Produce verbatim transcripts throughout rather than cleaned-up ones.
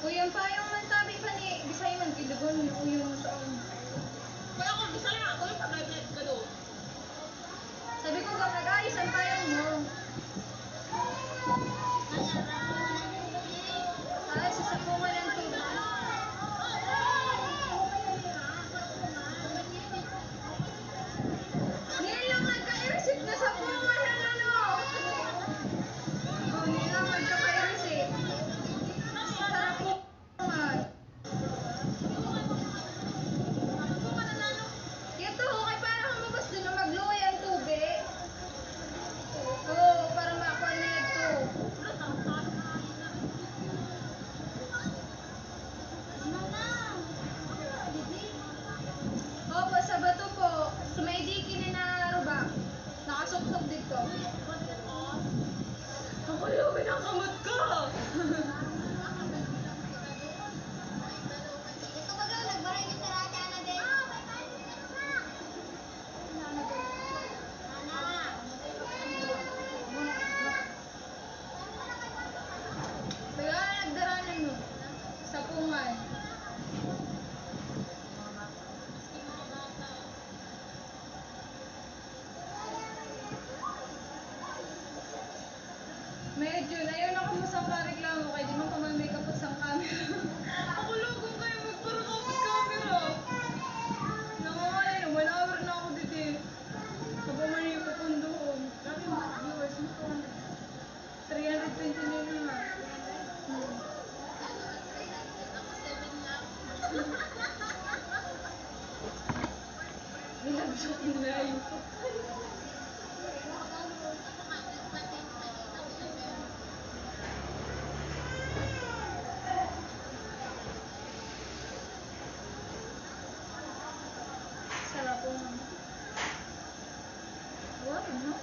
Uy, ang payong man tabi pa ni, Bisaya man, kilugon, uyon mo sa un. Kaya kung Bisaya, ako yung pag-live ka doon. Sabi ko, "Ga, mag-ayos ang payong mo." Ay, sa sapungan ng tubig. Nilang nagka-irisip na sapungan ng ano. Oh, nilang nagkaka-irisip. Sa sapungan. Ito, okay, para humabas dun na magluoy ang tubig. Oo, para makuha na ito. Opo, sa bato po. Sa may diki na naruba. Nakasuksok dito. Ako yung kinakamot ko! Ito baga, nagbahay ni Sarah Chana din. Taga nagdaranan mo. Sapungan. Medyo, ayaw na kamo sangka reklamo kay di man kamo may kapot sang camera. Ako lang kung kaya magparakapot camera. Nangangalay na, one hour na ako dito eh. Habang may pupundoon. Grabe mga viewers mo, two hundred. Three hundred twenty-nine na nga. Hmm. Nilagyan ko na yun. Sarap po, ma'am. Wow, no?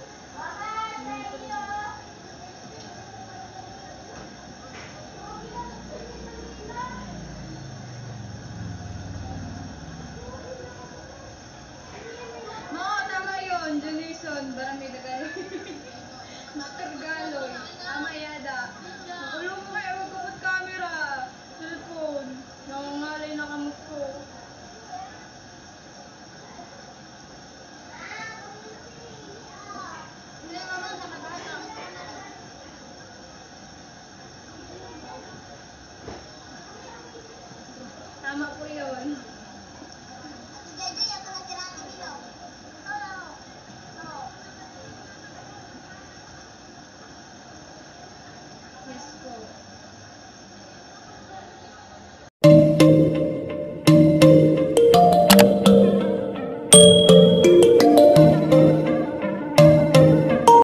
Mao, tama yun, Junison, Barangay Dagay. Mister Galoy, tama yada. Makulong mo kayo, magkapot camera, cellphone. Nangangalay na kamot ko. Tama po yun.